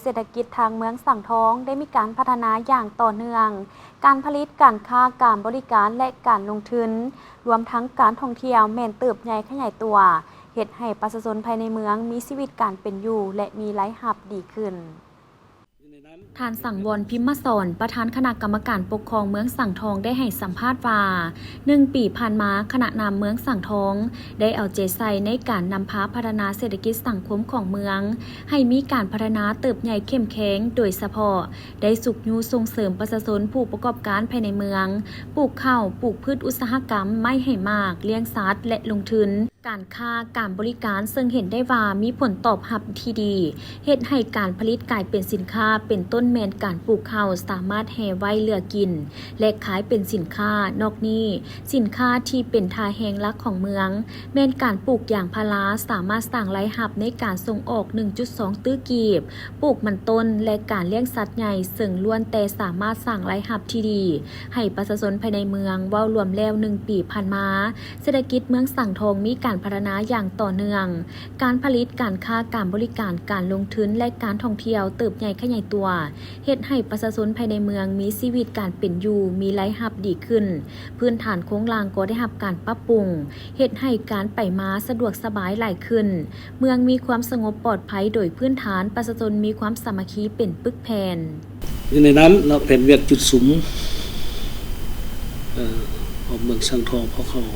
ເສດຖະກິດທາງເມືອງສັງທອງໄດ້ມີການພັດທະນາຢ່າງຕໍ່ເນື່ອງ. ການຜະລິດ, ການຄ້າ, ການບໍລິການ ແລະ ການລົງທຶນ, ລວມທັງການທ່ອງທ່ຽວແມ່ນເຕີບໃຫຍ່ຂະຫຍາຍຕົວ, ເຮັດໃຫ້ປະຊາຊົນພາຍໃນເມືອງມີຊີວິດການເປັນຢູ່ ແລະ ມີລາຍຮັບດີຂຶ້ນ. ທ່ານ ສັງວອນ ພິມມະສອນ ປະທານຄະນະກຳມະການປົກຄອງເມືອງສັງທອງ ໄດ້ໃຫ້ສຳພາດວ່າ ໜຶ່ງປີຜ່ານມາ, ຄະນະນຳເມືອງສັງທອງ ໄດ້ເອົາໃຈໃສ່ໃນການນຳພາພັດທະນາເສດຖະກິດສັງຄົມຂອງເມືອງ ໃຫ້ມີການພັດທະນາເຕີບໃຫຍ່ເຂັ້ມແຂງ, ໂດຍສະເພາະໄດ້ຊຸກຍູ້ສົ່ງເສີມປະຊາຊົນຜູ້ປະກອບການພາຍໃນເມືອງ ປູກເຂົ້າ, ປູກພືດອຸດສາຫະກຳ, ໄມ້ໃຫ້ໝາກ, ລ້ຽງສັດ ແລະ ລົງທຶນ ການຄ້າ, ການບໍລິການ ເຊິ່ງເຫັນໄດ້ວ່າມີຜົນຕອບຮັບທີ່ດີ, ເຮັດໃຫ້ການຜະລິດກາຍເປັນສິນຄ້າ, ເປັນຕົ້ນແມ່ນການປູກເຂົ້າ ສາມາດແຮ່ໄວ້ເຫຼືອກິນ ແລະ ຂາຍເປັນສິນຄ້າ. ນອກນີ້, ສິນຄ້າທີ່ເປັນທ່າແຮງຫຼັກຂອງເມືອງ ແມ່ນການປູກຢາງພາລາ, ສາມາດສ້າງລາຍຮັບໃນການສົ່ງອອກ ໜຶ່ງຈຸດສອງຕື້ກີບ, ປູກມັນຕົ້ນ ແລະ ການລ້ຽງສັດໃຫຍ່ ເຊິ່ງລ້ວນແຕ່ສາມາດສ້າງລາຍຮັບທີ່ດີໃຫ້ປະຊາຊົນພາຍໃນເມືອງ. ເວົ້າລວມແລ້ວ ໜຶ່ງປີຜ່ານມາ, ເສດຖະກິດເມືອງສັງທອງມີການພັດທະນາຢ່າງຕໍ່ເນື່ອງ. ການຜະລິດ, ການຄ້າ, ການບໍລິການ, ການລົງທຶນ ແລະ ການທ່ອງທ່ຽວເຕີບໃຫຍ່ຂະຫຍາຍຕົວ, ເຮັດໃຫ້ປະຊາຊົນພາຍໃນເມືອງມີຊີວິດການເປັນຢູ່, ມີລາຍຮັບດີຂຶ້ນ, ພື້ນຖານໂຄງລ່າງກໍໄດ້ຮັບການປັບປຸງ, ເຮັດໃຫ້ການໄປມາສະດວກສະບາຍຫຼາຍຂຶ້ນ, ເມືອງມີຄວາມສະຫງົບປອດໄພໂດຍພື້ນຖານ, ປະຊາຊົນມີຄວາມສາມັກຄີເປັນປຶກແຜ່ນ. ຢູ່ໃນນັ້ນເນາະ ແຜນວຽກຈຸດສຸມ ເອີ ຂອງເມືອງສັງທອງພວກເຮົາ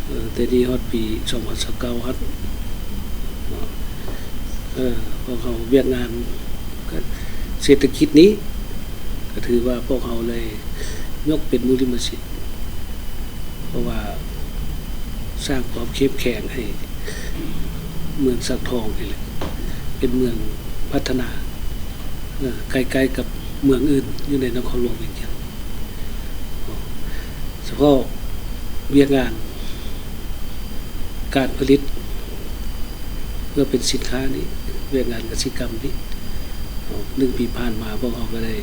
ເອີ ແຕ່ນີ້ຮອດປີສອງພັນຊາວເກົ້າຫັ້ນເນາະ ເອີ ພວກເຮົາວຽກງານເສດຖະກິດນີ້ ກໍຖືວ່າພວກເຮົາໄດ້ຍົກເປັນມູນລິມະສິດ ເພາະວ່າສ້າງຄວາມເຂັ້ມແຂງໃຫ້ເມືອງສັງທອງນີ້ແຫຼະ ເປັນເມືອງພັດທະນາ ເອີ ໃກ້ໆກັບເມືອງອື່ນຢູ່ໃນນະຄອນຫຼວງວຽງຈັນ. ສະເພາະວຽກງານການຜະລິດເພື່ອເປັນສິນຄ້ານີ້ ວຽກງານກະສິກຳນີ້ ໜຶ່ງປີຜ່ານມາ ພວກເຮົາກໍໄດ້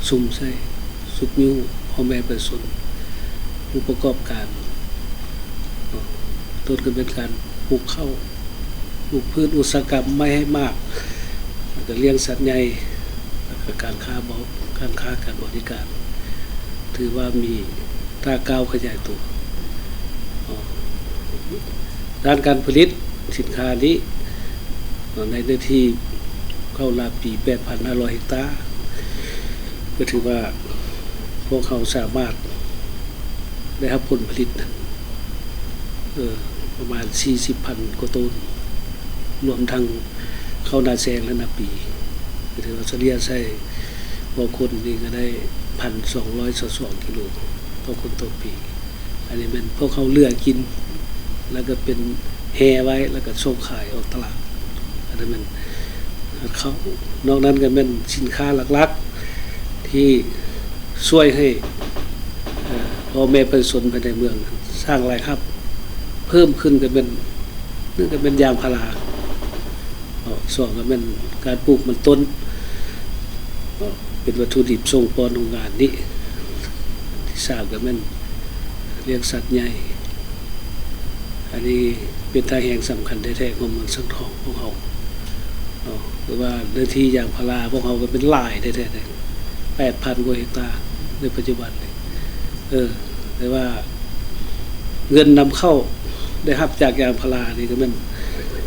ສຸມໃສ່ ຊຸກຍູ້ພໍ່ແມ່ປະຊາຊົນ ຜູ້ປະກອບການ ຕົ້ນກໍແມ່ນການປູກເຂົ້າ ປູກພືດອຸດສາຫະກຳ ໄມ້ໃຫ້ໝາກ ແລ້ວກໍລ້ຽງສັດໃຫຍ່ ແລ້ວກໍການຄ້າບໍ ການຄ້າການບໍລິການ ຖືວ່າມີທ່າກ້າວຂະຫຍາຍຕົວ. ດ້ານການຜະລິດສິນຄ້ານີ້ ໃນເນື້ອທີ່ເຂົ້ານາປີແປດພັນຫ້າຮ້ອຍເຮັກຕາ ກໍຖືວ່າພວກເຮົາສາມາດໄດ້ຮັບຜົນຜະລິດ ເອີ ປະມານສີ່ສິບພັນກວ່າໂຕນ ລວມທັງເຂົ້ານາແຊງ ແລະ ນາປີ ກໍຖືວ່າສະເລ່ຍໃສ່ຕໍ່ຄົນນີ້ກໍໄດ້ພັນສອງຮ້ອຍຊາວສອງກິໂລຕໍ່ຄົນຕໍ່ປີ. ອັນນີ້ແມ່ນພວກເຮົາເຫຼືອກິນ ແລ້ວກໍເປັນແຮ່ໄວ້ ແລ້ວກໍສົ່ງຂາຍອອກຕະຫຼາດ ອັນນັ້ນແມ່ນເຂົ້າ. ນອກນັ້ນກໍແມ່ນສິນຄ້າຫຼັກໆ ທີ່ຊ່ວຍໃຫ້ ເອີ ພໍ່ແມ່ປະຊາຊົນພາຍໃນເມືອງສ້າງລາຍຮັບເພີ່ມຂຶ້ນ ກໍແມ່ນ ໜຶ່ງກໍແມ່ນຢາງພາລາ ເນາະ ສອງກໍແມ່ນການປູກມັນຕົ້ນ ເນາະ ເປັນວັດຖຸດິບສົ່ງປ້ອນໂຮງງານນີ້ ທີສາມກໍແມ່ນລ້ຽງສັດໃຫຍ່. ອັນນີ້ເປັນທ່າແຮງສຳຄັນແທ້ໆຂອງເມືອງສັງທອງຂອງເຮົາເນາະ ຄືວ່າເນື້ອທີ່ຢາງພາລາພວກເຮົາກໍເປັນຫຼາຍແທ້ໆ ແປດພັນກວ່າເຮັກຕາໃນປັດຈຸບັນນີ້ ເອີ ແຕ່ວ່າເງິນນຳເຂົ້າໄດ້ຮັບຈາກຢາງພາລານີ້ກໍແມ່ນ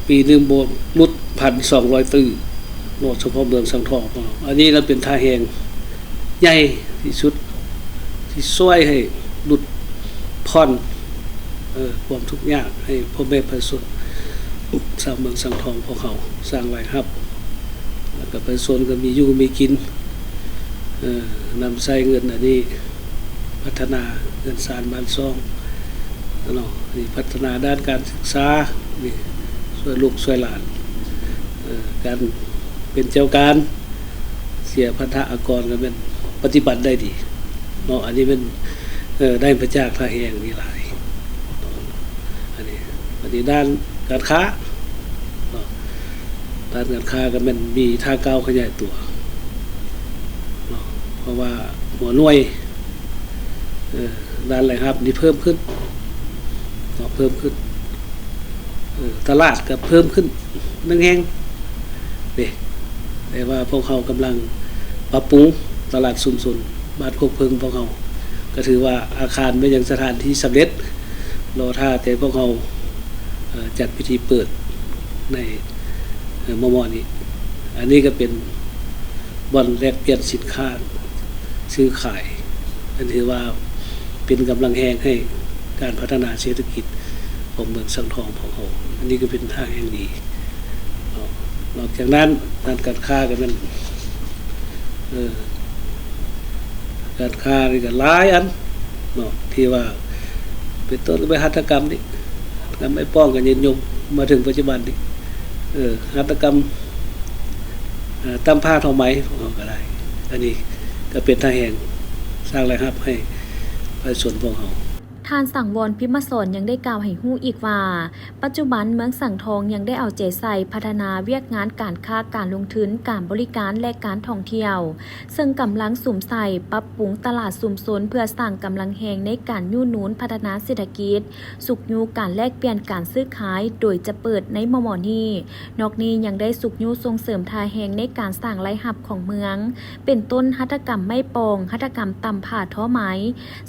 ປີໜຶ່ງບໍ່ຫຼຸດພັນສອງຮ້ອຍຕື້ເນາະ ສະເພາະເມືອງສັງທອງຂອງເຮົາ. ອັນນີ້ລະເປັນທ່າແຮງໃຫຍ່ທີ່ສຸດ ທີ່ຊ່ວຍໃຫ້ຫຼຸດຜ່ອນ ເອີ ຄວາມທຸກຍາກໃຫ້ພໍ່ແມ່ປະຊາຊົນຊາວເມືອງສັງທອງພວກເຮົາ ສ້າງລາຍຮັບ ແລ້ວກໍປະຊາຊົນກໍມີຢູ່ມີກິນ ເອີ ນຳໃຊ້ເງິນອັນນີ້ ພັດທະນາເຮືອນຊານບ້ານຊ່ອງເນາະ ນີ້ພັດທະນາດ້ານການສຶກສາ ນີ້ຊ່ວຍລູກຊ່ວຍຫຼານ ເອີ ການເປັນເຈົ້າການ ເສຍພັນທະອາກອນກໍແມ່ນປະຕິບັດໄດ້ດີເນາະ ອັນນີ້ແມ່ນ ເອີ ໄດ້ມາຈາກທ່າແຮງນີ້ຫຼາຍ ອັນນີ້ ອັນນີ້ດ້ານການຄ້າເນາະ ດ້ານການຄ້າກໍແມ່ນມີທ່າກ້າວຂະຫຍາຍຕົວເນາະ ເພາະວ່າຫົວໜ່ວຍ ເອີ ດ້ານລາຍຮັບນີ້ເພີ່ມຂຶ້ນເນາະ ເພີ່ມຂຶ້ນ ເອີ ຕະຫຼາດກໍເພີ່ມຂຶ້ນໜຶ່ງແຫ່ງເດ້ ແຕ່ວ່າພວກເຮົາກຳລັງປັບປຸງຕະຫຼາດຊຸມຊົນບ້ານໂຄກເຜິ້ງພວກເຮົາ ກໍຖືວ່າອາຄານແມ່ນຫຍັງສະຖານທີ່ສຳເລັດ ລໍຖ້າແຕ່ພວກເຮົາ ເອີ ຈັດພິທີເປີດໃນ ເອີ ມໍ່ໆນີ້. ອັນນີ້ກໍເປັນບ່ອນແລກປ່ຽນສິນຄ້າຊື້ຂາຍ ອັນຖືວ່າເປັນກຳລັງແຮງໃຫ້ການພັດທະນາເສດຖະກິດຂອງເມືອງສັງທອງຂອງເຮົາ. ອັນນີ້ກໍເປັນທ່າແຮງດີ. ນອກຈາກນັ້ນ ດ້ານການຄ້າກໍແມ່ນ ເອີ ການຄ້ານີ້ກໍຫຼາຍອັນເນາະ ທີ່ວ່າເປັນຕົ້ນກໍເປັນຫັດຖະກຳນີ້ ກຳໄມ້ປ່ອງກໍຍືນຍົງມາເຖິງປັດຈຸບັນນີ້ ເອີ ຫັດຖະກຳ ເອີ ຕຳຜ້າທໍໄໝຂອງເຮົາກໍໄດ້. ອັນນີ້ກໍເປັນທ່າແຮງສ້າງລາຍຮັບໃຫ້ປະຊາຊົນພວກເຮົາ. ທ່ານ ສັງວອນ ພິມມະສອນ ຍັງໄດ້ກ່າວໃຫ້ຮູ້ອີກວ່າ ປັດຈຸບັນເມືອງສັງທອງຍັງໄດ້ເອົາໃຈໃສ່ພັດທະນາວຽກງານການຄ້າ, ການລົງທຶນ, ການບໍລິການ ແລະ ການທ່ອງທ່ຽວ ເຊິ່ງກຳລັງສຸມໃສ່ປັບປຸງຕະຫຼາດຊຸມຊົນ ເພື່ອສ້າງກຳລັງແຮງໃນການຍູ້ໜູນພັດທະນາເສດຖະກິດ, ຊຸກຍູ້ການແລກປ່ຽນການຊື້ຂາຍ ໂດຍຈະເປີດໃນມໍ່ໆນີ້. ນອກນີ້ຍັງໄດ້ຊຸກຍູ້ສົ່ງເສີມທ່າແຮງໃນການສ້າງລາຍຮັບຂອງເມືອງ ເປັນຕົ້ນຫັດຖະກຳໄມ້ປ່ອງ, ຫັດຖະກຳຕຳຜ້າທໍໄໝ.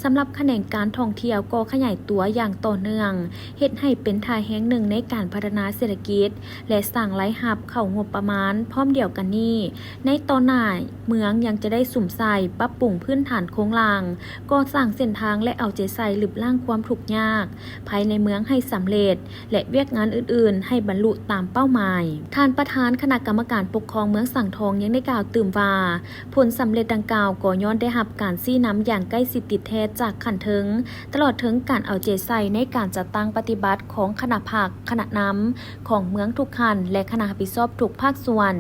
ສຳລັບຂະແໜງການທ່ອງທ່ຽວກໍຂະຫຍາຍຕົວຢ່າງຕໍ່ເນື່ອງ, ເຮັດໃຫ້ເປັນທ່າແຮງໜຶ່ງໃນການພັດທະນາເສດຖະກິດ ແລະ ສ້າງລາຍຮັບເຂົ້າງົບປະມານ. ພ້ອມດຽວກັນນີ້, ໃນຕໍ່ໜ້າ ເມືອງຍັງຈະໄດ້ສຸມໃສ່ປັບປຸງພື້ນຖານໂຄງລ່າງ, ກໍ່ສ້າງເສັ້ນທາງ ແລະ ເອົາໃຈໃສ່ລຶບລ້າງຄວາມທຸກຍາກພາຍໃນເມືອງໃຫ້ສຳເລັດ ແລະ ວຽກງານອື່ນໆໃຫ້ບັນລຸຕາມເປົ້າໝາຍ. ທ່ານປະທານຄະນະກຳມະການປົກຄອງເມືອງສັງທອງຍັງໄດ້ກ່າວຕື່ມວ່າ, ຜົນສຳເລັດດັ່ງກ່າວກໍຍ້ອນໄດ້ຮັບການຊີ້ນຳຢ່າງໃກ້ຊິດຕິດແທດຈາກຂັ້ນເທິງ, ຕະຫຼອດເຖິງການເອົາໃຈໃສ່ໃນການຈັດຕັ້ງປະຕິບັດຂອງຄະນະພັກ, ຄະນະນຳຂອງເມືອງທຸກຂັ້ນ ແລະ ຄະນະຮັບຜິດຊອບທຸກພາກສ່ວນ,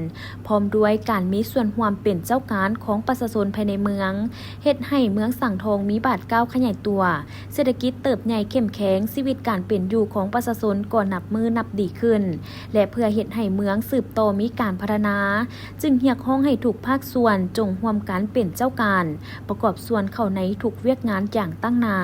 ພ້ອມດ້ວຍການມີສ່ວນຮ່ວມເປັນເຈົ້າການຂອງປະຊາຊົນພາຍໃນເມືອງ, ເຮັດໃຫ້ເມືອງສັງທອງມີບາດກ້າວຂະຫຍາຍຕົວ, ເສດຖະກິດເຕີບໃຫຍ່ເຂັ້ມແຂງ, ຊີວິດການເປັນຢູ່ຂອງປະຊາຊົນກໍນັບມື້ນັບດີຂຶ້ນ ແລະ ເພື່ອເຮັດໃຫ້ເມືອງສືບຕໍ່ມີການພັດທະນາ, ຈຶ່ງຮຽກຮ້ອງໃຫ້ທຸກພາກສ່ວນຈົ່ງຮ່ວມກັນເປັນເຈົ້າການ, ປະກອບສ່ວນເຂົ້າໃນທຸກວຽກງານຢ່າງຕັ້ງໜ້າ.